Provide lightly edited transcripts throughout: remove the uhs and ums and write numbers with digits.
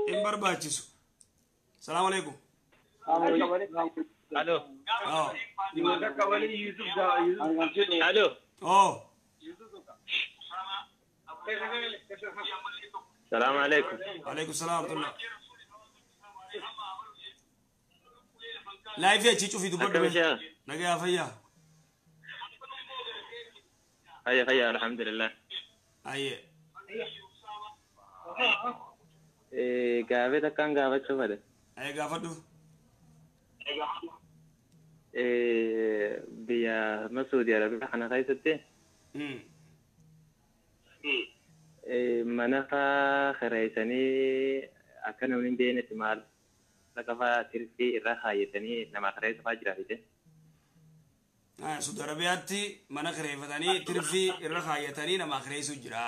Hin barbaachisu. Salaamu alaikum. Alo. Oh. Alo. Oh. Salaamu alaikum. Alaikum salaam wa rahmatullah. Laayifii achii cufii dubbadhu. Akkam sheekh? Nagayaa fayyaa. Fayya fayya alhamdulillah. Ayyee. Gaafii takkaan gaafachuu fedhe. Ayyee gaafadhu. Biyya Saudi Arabiyaa kana keessatti mana faa kireessanii akka namni hin beeknetti maal lafa faa tirfii irra kaayyatanii nama kireessa faa jiraafite. Saudi Arabiyaatti mana kireeffatanii tirfii irra kaayyatanii nama kireessu jira.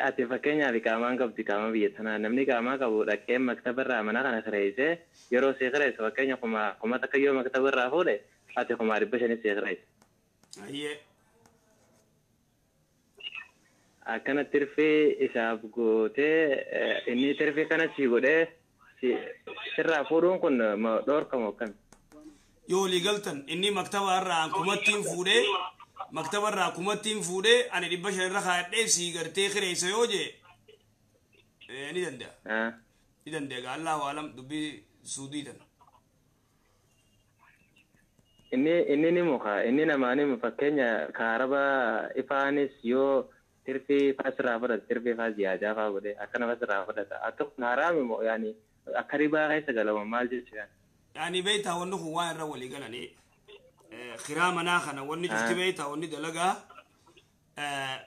Ati fakkeenyaaf qaamaan qabdi qaama biyya tanaa namni qaamaa qabu dhaqee maktaba irraa mana kana kireessee yeroo sii kireessu fakkeenya kuma takka yoo maktaba irraa fuudhe ati 500,000 sii kireessa. Ayyee. Akkana tirfii isaaf gootee inni tirfii kana sii godhee sirraa fuudhuun kun dhoorkamu akkami? Yoo walii galtan inni maktaba irraa kumattiin fuudhee maktaba irraa kumattiin fuudhee ani 500 irra kaa'adhee sii gartee kireessa yoo jee ni danda'a. Ni danda'a Allahu alam dubbii suudii tana. Inni ni muka inni namaa ni fakkeenya kaaraba ifaanis yoo tirfii faa sirraa fudhata tirfii faa ziyaajaa faa godhee akkana faa sirraa fudhata akka kun haraami moo yaani akka ribaa keessa galama maal jechuudha. Yaani beektaa wanni kun waan irra walii galanii kiraa manaa kana wanni cufti beektaa wanni dalagaa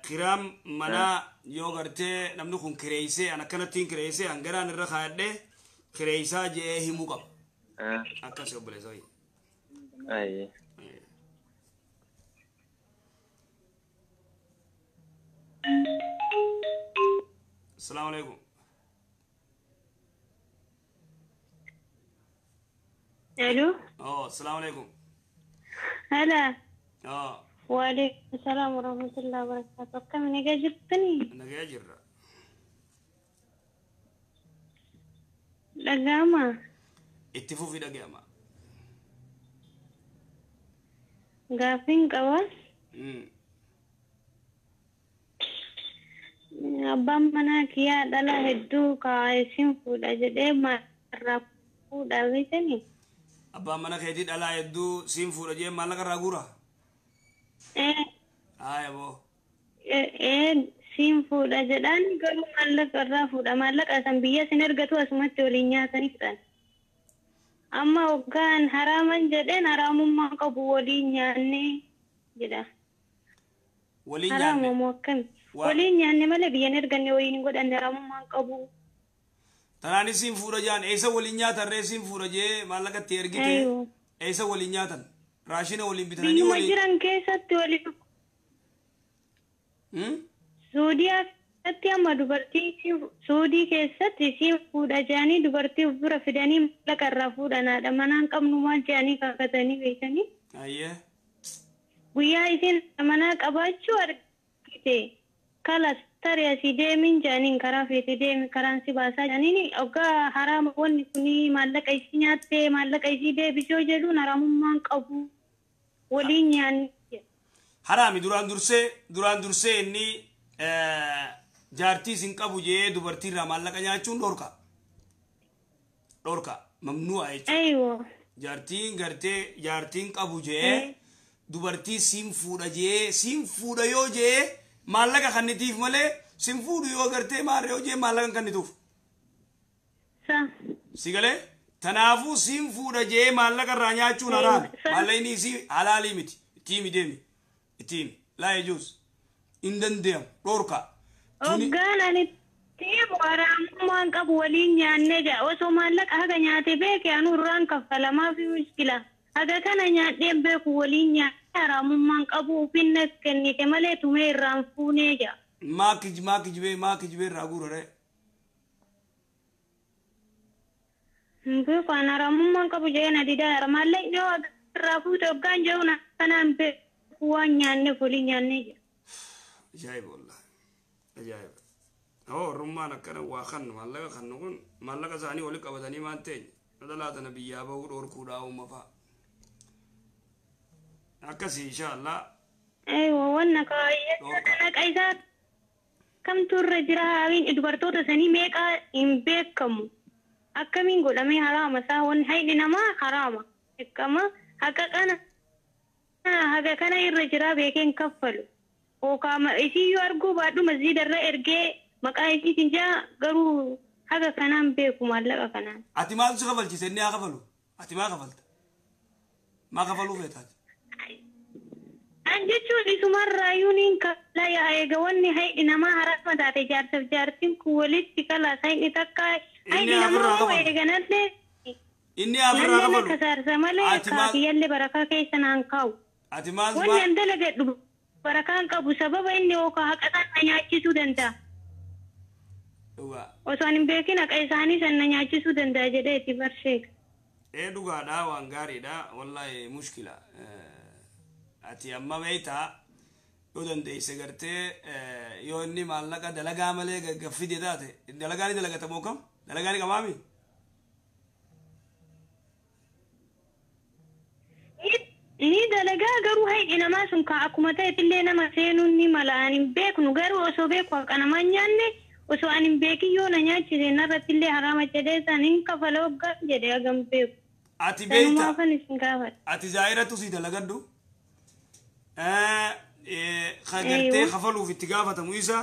kiraa manaa yoo gartee namni kun kireessee an akkanattiin kireessee an garaan irra kaa'adhee kireessaa je'ee himuu qaba. Akkas obboleessa wayii. Ayyee. Assalamu alaikum. Alo. Oh, assalamu alaikum. Hala. Oh. Wa alaikum salam wa rahmatullahi wa barakatuh. Akkam nagaa jirtanii? Nagaa jirra. Dhaga'ama. Itti fufii dhaga'ama. Gaaffiin qaba. Abbaan manaa kiyyaa dhala hedduu kaa'ee fuudha jedhee maalirraa fuudha beektanii? Abbaan mana keetii dhalaa hedduu siin fuudha jedhee maallaqa irraa guura? Haaya boo. Siin fuudha jedhaan garuu maallaqa irraa fuudha. Maallaqa san biyya sin ergatu asumatti waliin nyaatanii fudhan. Amma hoggaan haraaman jedheen haraamummaa qabu waliin nyaannee jedha. Waliin nyaanne? Haraamamoo akkami? Waliin nyaanne malee biyyan erganne waliin hin godhanne haraamummaan qabu. Tanaanis siin fuudha jaan eessa waliin nyaatan ree siin fuudha jee maallaqa itti ergite eessa waliin nyaatan raashina waliin bitatanii Biyyuma waliin. jiran keessatti waliin. Suudiyaa keessatti amma dubartii Suudii keessatti siin fuudha jaanii dubartii of bira fidanii maallaqa irraa fuudhanaadha. Manaan qabnu maal jaanii kakatanii beekanii. Ayyee. Guyyaa isiin manaa qabaachuu argite. Kalas tarii asii deemin jaaniin karaa feete deemi karaan si baasaa jaaniin hoggaa haraama wanni kuni maallaqa isii nyaattee maallaqa isii deebisoo jedhuun haraamummaan qabu waliin nyaanne. Haraami duraan dursee inni jaartii isin qabu jee dubartii irraa maallaqa nyaachuun dhorka. Dhorka mamnu'a jechuudha. Ayyoo. Jaartiin gartee jaartiin qabu jee dubartii siin fuudha jee siin fuudha yoo jee maallaqa kannitiif malee siin fuudhu yoo gartee maarree yoo jee maallaqa kannituuf. Si galee tanaafuu siin fuudha jee maallaqa irraa nyaachuun haraami. Maallaqni isii halaalii miti. Itti himi deemi. Itti himi. Laa yejuus. Hin danda'amu. Dhorka. Hoggaan ani itti himu haraamummaan qabu waliin nyaannee jira. Osoo maallaqa haga nyaate beeke anuu irraan kaffalamaa fi mushkila. Haga kana nyaadheen beeku waliin nyaannee haraamummaan qabu ofiin kennite malee tumee irraan fuunee jira. Maa kijibee irraa guura ree. Beeku an haraamummaan qabu jedhee na didaa maallaqni yoo irraa fuute hoggaan jedhuun akkanaan beeku waan nyaanneef waliin nyaannee jira. Ajaa'iba wallaahi. Ajaa'iba. Hoo orrummaan akkana waa kannu maallaqa kannu kun maallaqa isaanii walitti qabatanii maan teenye dhalaa tana biyyaa bahuu dhoorkuudhaa uuma fa'a. Akkasii inshaallah. Eewa wanna kaayyata isaa kamtu irra jira haawiin dubartoota sanii meeqa hin beekamu. Akkamiin godhamee haraama isaa wanni hayni namaa haraama. Akkama haqa kana haga kana irra jira beekeen kaffalu. Ookaama isiyyuu arguu baadhu masjiida irra ergee maqaa isiitiin jaa garuu haga kanaan beeku maallaqa kanaan. Ati maaltu si kafalchiise inni haa kafalu? Ati maa kafalta? Maa kafaluu feetaati? An jechuun isumarraayyuu niin kafala yaa eega wanni hayni namaa haraama taate jaarsaaf jaartiin kun walitti kalaas hayni takka hayni namaa hoo eeganallee Inni afirraa nallee kafalu. kasaarsa malee Ati maal kaakiyyallee barakaa keessa naan kaa'u. Ati maal Wanni an dalagadhu barakaan qabu sababa inni yookaan haqa isaan na nyaachisuu danda'a. Dhugaa. Osoo ani hin beekin haqa isaanii san na nyaachisuu danda'a jedheeti barsheeka. Ee dhugaadha waan gaariidha wallahi mushkila. Ati amma beektaa yoo dandeesse gartee yoo inni maallaqa dalagaa malee gaffide taate dalagaa ni dalagata moo kam? Dalagaa ni qabaami? Ni dalagaa garuu hayni namaa sun kan akkuma ta'etillee nama seenuun ni mala ani hin beeknu garuu osoo beeku haqa namaa hin nyaanne osoo ani hin beekin yoo na nyaachise narrattillee haraama jedhee san hin kafala waggaa jedhee hagam beeku. Ati beektaa Sanumaafan isin gaafadha. ati zaahiratu si dalagadhu ka gartee Eeyyuu. kafaluuf itti gaafatamu isa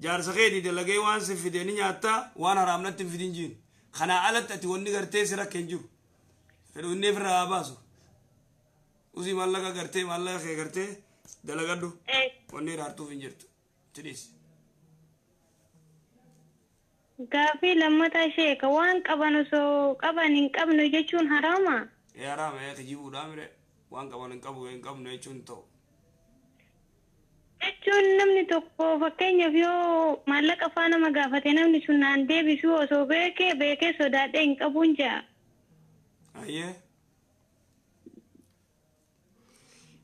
jaarsa keetii dalagee waan si fide ni nyaatta waan haraamnatti hin fidin jiin. Kanaa alatti ati wanni gartee si rakke hin jiru. Fedhu inni ofirraa haa baasu. Usii maallaqa gartee maallaqa kee gartee dalagadhu wanni hiraartuuf hin jirtu. Tidhiis. Gaaffii lammataa sheeka waan qaban osoo qaban hin qabnu jechuun haraama. Ee haraama ee kijibuudhaa mire waan qaban hin qabu hin qabnu jechuun ta'u. Jechuun namni tokko fakkeenyaaf yoo maallaqa faa nama gaafate namni sun naan deebisuu osoo beekee beekee sodaadhee hin qabuun ja'a. Ayyee.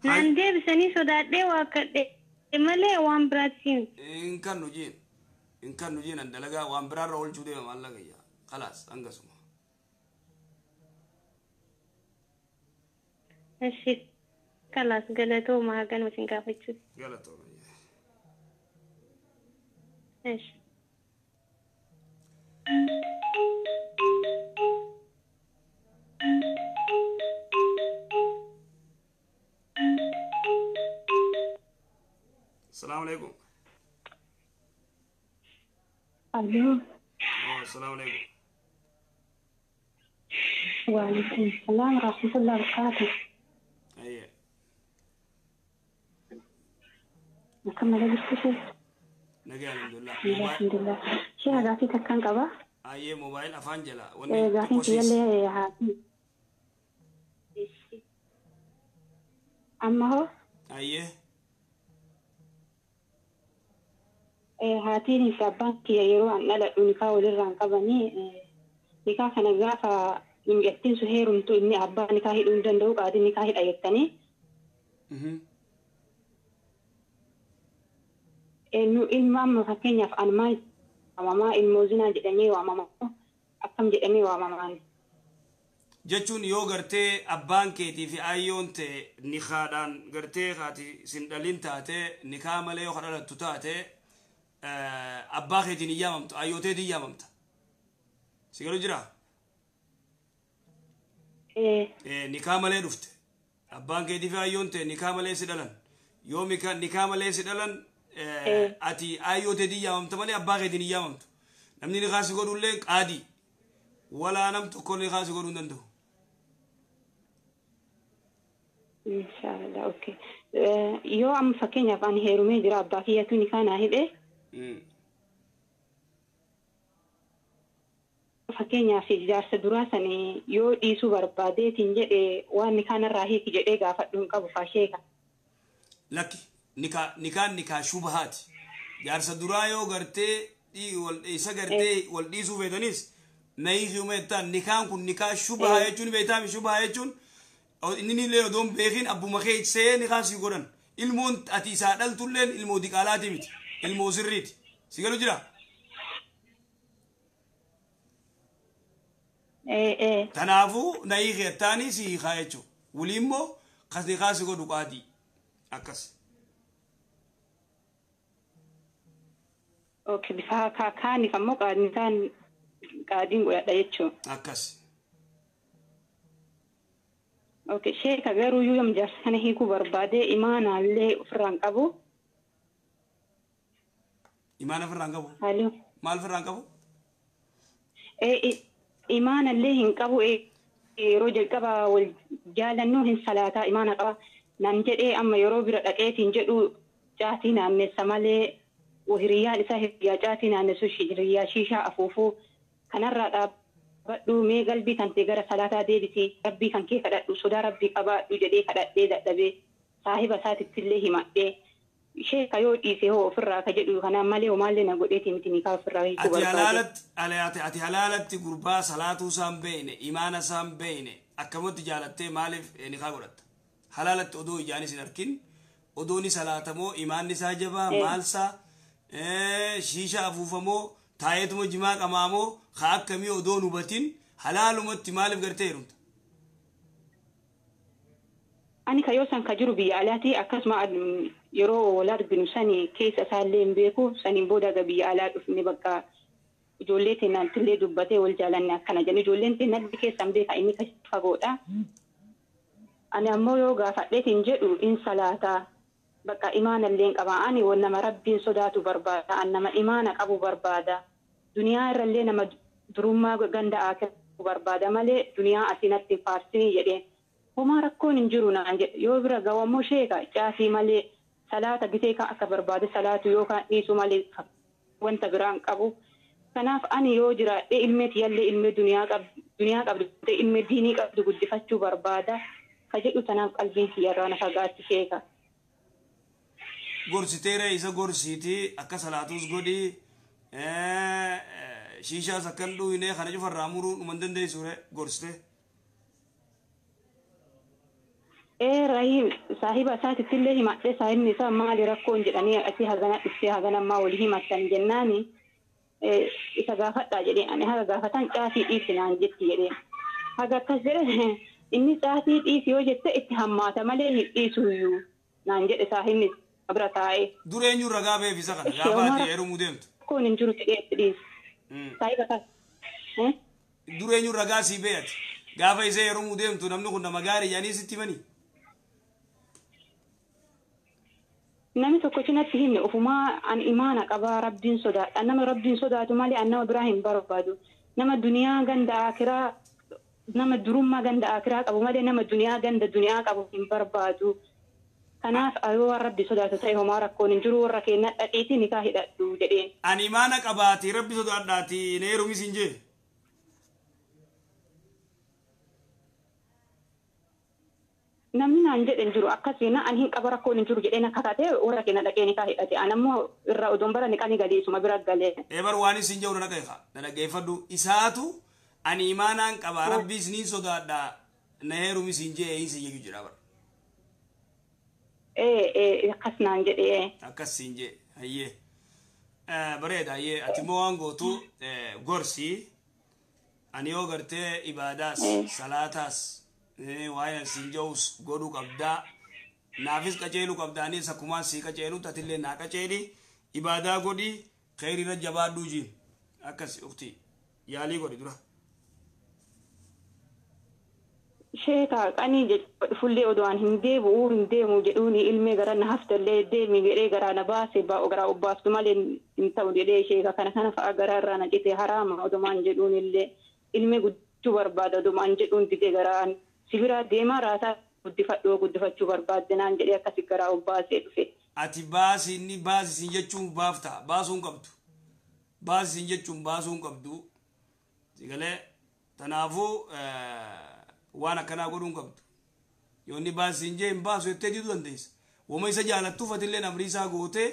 Naan deebisanii sodaadhee waa kadhe malee waan biraatti miti. Hin kannu jiin. Hin kannu jiin an dalagaa waan biraarra oolchuu deema maallaqa iyyaa. Khalaas hangasuma. Eshi kalaas galatooma haganuma isin gaafachuu. Galatooma. Eshi. Salaamu alaikum. Aloo, Salaamu alaikum. waalaikum salaam warahmatullahi wabarakatuh. Ayyee. Akkam nagaa jirtu ishee? Nagaa alhamdulillah. Alhamdulillah. Ishee gaaffii takkaan qaba. Ayyee moobaayil afaan jala. Wanni Gaaffiin xiqqoo siis. kiyyallee haati. Amma hoo Ayyee. haatiin fi abbaan kiyya yeroo an dhaladhu nikaa walirraan qabanii nikaa kana gaafa miidhagtiin sun heerumtu inni abbaa nikaa hidhuu hin danda'u qaadii nikaa hidha jettanii nu ilma amma fakkeenyaaf an maal waamamaa ilmoo zinaa jedhamee waamamaa akkam jedhamee waamamaan. Jechuun yoo gartee abbaan keetii fi ayyoon ta'e nikaadhaan gartee haati sin dhalin taate nikaa malee yoo dhalattu taate abbaa keetiin hin yaamamtu ayyooteetiin yaamamta. Si galu jiraa? Nikaa malee dhufte. Abbaan keetii fi ayyoon ta'e nikaa malee si dhalan. Yoo nikaa malee si dhalan ati ayyooteetiin yaamamta malee abbaa keetiin hin yaamamtu. Namni nikaa si godhullee qaadii. Walaa nam tokko nikaa si godhuu hin danda'u. Inshaallah okay. Yoo amma fakkeenyaaf ani heerumee jira abbaa kiyyatu nikaa naa hidhe fakkeenyaaf jaarsa duraa sanii yoo dhiisuu barbaadeetiin jedhe waan nikaa narraa hiiki jedhee gaafadhu hin qabu faasheeka. Lakki nikaan nikaa shubahaati. Jaarsa duraa yoo gartee isa gartee wal dhiisuu feetanis na hiikii meettaan nikaan kun nikaa shubahaa jechuun beektaami shubahaa jechuun inni illee odoo hin beekin abbuma kee see nikaa si godhan. Ilmoon ati isaa dhaltulleen ilmoo diqaalaati miti. Ilmoo sirriiti. Si galu jira? Tanaafuu na hiiki jettaanii si hiikaa jechuudha. Wulii immoo kasni kaasi godhu qaadii akkas. Okay, bifa kaaniif ammoo qaadiin godhadha jechuudha. Akkas. Okay, sheeka garuu yoo jaarsa kana hiikuu barbaade imaanaallee ofirraan qabu. Imaana ofirraan qabu? Halluu. Maal ofirraan qabu? Imaanallee hin qabu. Yeroo jalqaba wal jaalannuu hin salaataa imaana qaba. Naan jedhee amma yeroo bira dhaqeetiin jedhu caatii naanneessa malee hiriyyaan isaa hiriyyaa caatii naannessu hiriyyaa shiishaa afuufuu kanarraa dhaabbadhu mee galbii kan ta'e gara salaataa deebisii rabbii kan kee kadhadhu sodaa rabbii qabaadhu jedhee kadhadhee dadhabee saahiba isaatittillee himadhee sheeka yoo dhiise hoo ofirraa ka jedhu kanaan malee homaallee na godheeti miti nikaa ofirraa hiikuu barbaade. Ati halaalatti gurbaa salaatuu isaan beekne imaana isaan beekne akkamatti jaalattee maaliif nikaa godhatta? Halaalatti odoo ijaanis hin arkin odoon salaatamoo imaanni isaa jabaa maalsaa shiisha afuufamoo taa'eetuma jimaa qamaamoo haa akkamii odoo hubatin halaalumatti maaliif gartee heerumta? Ani kayyoo san ka jiru biyya alaati akkasuma yeroo wal arginu sani keessa isaallee hin beeku saniin booda biyya alaa dhufne bakka ijoollee teenyaaltillee dubbatee wal jaalanne akkana jedhu ijoolleen teenyaalli keessa hin beeka inni fagoodha. Ani ammoo yoo gaafadheetiin jedhu in salaataa bakka imaanallee hin qaba ani nama rabbiin sodaatu barbaada an nama imaana qabu barbaada duniyaa irrallee nama durummaa ganda akhiraa barbaada malee duniyaa asinatti hin faarsinii jedhee. Homaa rakkoon hin jiru naan jedhe yoo bira gahu ammoo sheeka caasii malee salaata gisee kan akka barbaade salaatu yookaan dhiisu malee wanta biraan qabu. Kanaaf ani yoo jiraadhe ilmee tiyyallee ilmee duniyaa qabdu ilmee diinii qabdu guddifachuu barbaada. Ka jedhu tanaaf qalbiin kiyyarraa na fagaatti sheeka. Gorsiteera isa gorsiitii akka salaatus godhi shiishaas akka hin dhugne kana cufarraa muruu dhuma hin dandeessuure gorsitee. Rahim saahiba isaatittillee himadhee saahibni isaa maali rakkoon jedhanii asii hagana dhuftee hagana ammaa walii himattan jennaani isa gaafadhaa jedhee ani haga gaafatan caatii dhiisi naan jetti jedhee haga akkas jedhe inni caatii dhiisi yoo jette itti hammaata malee hin dhiisuyyuu naan jedhe saahibni bira taa'ee. Dura eenyuun ragaa ba'eef isa kana gaafa ati heerumuu deemtu. Rakkoon hin jiru jedhee itti dhiisi. Saahiba isaa. Dura eenyuun ragaa sii ba'eeti gaafa isee heerumuu deemtu namni kun nama gaarii jedhanii sitti himanii. Namni tokko cinatti himne ofumaa an imaana qabaa rabbiin sodaadha. Nama rabbiin sodaatu malee an nama biraa hin barbaadu. Nama duniyaa ganda akiraa nama durummaa ganda akiraa qabu malee nama duniyaa ganda duniyaa qabu hin barbaadu. Kanaaf yoo waan rabbi sodaatu ta'e homaa rakkoon hin jiru warra keenya dhadheetii nikaa hidhadhu jedheen. Ani imaana qabaati rabbi sodaadhaati na heerumis hin jee. Namni naan jedhe hin jiru akkasii na ani hin qaba rakkoon hin jiru jedheen akka taatee warra keenya dhaqee nikaa hidhate. An ammoo irraa odoon bara niqaa ni galee isuma bira galee. Eebar waan isin jedhu na dhaggeeffa. Na dhaggeeffadhu isaatu ani imaanaan qaba rabbi isiniin sodaadha na heerumis hin jee isin jedhu jira bara. Akkas naan jedhee. Akkas siin jee hayyee. Bareeda hayyee ati immoo waan gootu gorsi ani yoo gartee ibaadaas salaataas waa'ee siin jedhus godhuu qabdaa naafis qaceeluu qabdaa anis akkumaan sii qaceelu tatillee naa qaceeli ibaadaa godhi kheyriirra jabaadhuu jiin akkas ukti yaalii godhi dura. Sheeka qanii dhufullee odoo an hin deebi'uu hin deemu jedhuuni ilmee gara na haftallee deemi jedhee garaa na baase garaa obbaaftu malee hin ta'u jedhee sheeka kana kana fa'a garaa irraa na cite haraama odomaan jedhuun illee ilmee guddachuu barbaada odomaan jedhuun dide garaan si biraa deemaa raasaa guddifadhoo guddifachuu barbaadde naan jedhee akkasi garaa obbaasee dhufe. Ati baasi inni baasi siin jechuun baafta baasuu hin qabdu baasi siin jechuun baasuu hin qabdu sigalee tanaafuu waan akkanaa godhuu hin qabdu yoo inni baasi siin jee hin baasu jettee diduu dandeessa wama isa jaalattuuf atillee amrii isaa gootee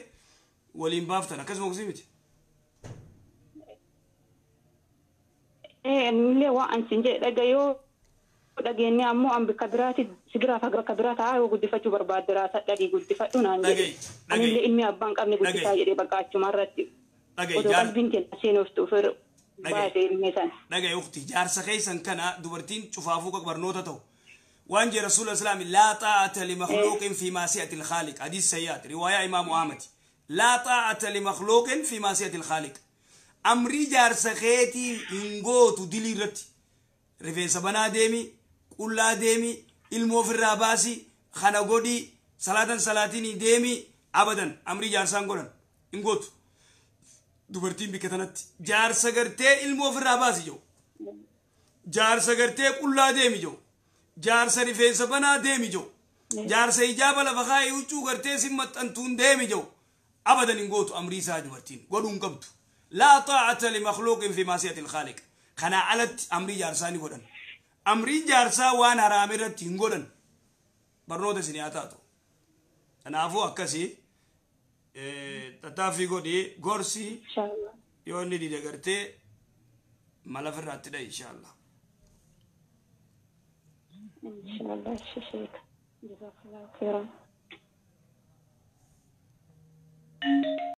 waliin baaftan akkasuma kusii miti. Anillee waan an siin jedhe dhagayoo dhageenye ammoo an bakka biraati si biraa bakka biraa taa'aa yoo guddifachuu barbaadde raasa dhagii guddifadhu naan jedhe. Anillee ilmi abbaan qabne guddisaa jedhee bakka achuma irratti. Odoo qalbiin keenya seenuuf dhufe. Baase ilmi san. Dhagaye ukti, jaarsa keessan kana dubartiin cufaafuu barnoota ta'u waan jee rasuula islaami: laa xaa'ata limakhluuqin fi maasiyati ilkhaaliq. Hadiis sayyaat, riwaayaa Imaamu Ahmad. Laa xaa'ata limakhluuqin fi maasiyati ilkhaaliq. Amrii jaarsa keetii hin gootu dilii irratti. Rifeensa banaa deemi, qullaa deemi, ilmoo ofirraa baasi, kana godhi, salaatan salaatinii deemi, abadan amrii jaarsaan godhan hin gootu. Dubartiin bikka tanatti jaarsa gartee ilmoo ofirraa baasi jiru, jaarsa gartee qullaa deemi jiru, jaarsa rifeensa banaa deemi jiru, jaarsa ijaaba lafa kaayee huccuu gartee si maxxantuun deemi jiru, abadan hin gootu amrii isaa. Dubartiin godhuu hin qabdu. Laa xaa'ata limakhluuqin fi maasiyati ilkhaaliq. Kanaa alatti amrii jaarsaa ni godhan, amrii jaarsaa waan haraam irratti hin godhan. Barnoota isin haa taatu. Kanaafuu akkasii tattaaffii godhi, gorsi. Inshallah. Yoo inni dide gartee mala firraatti dhahi, inshallah. Inshallah, sheeka. Jazakallahu khairan.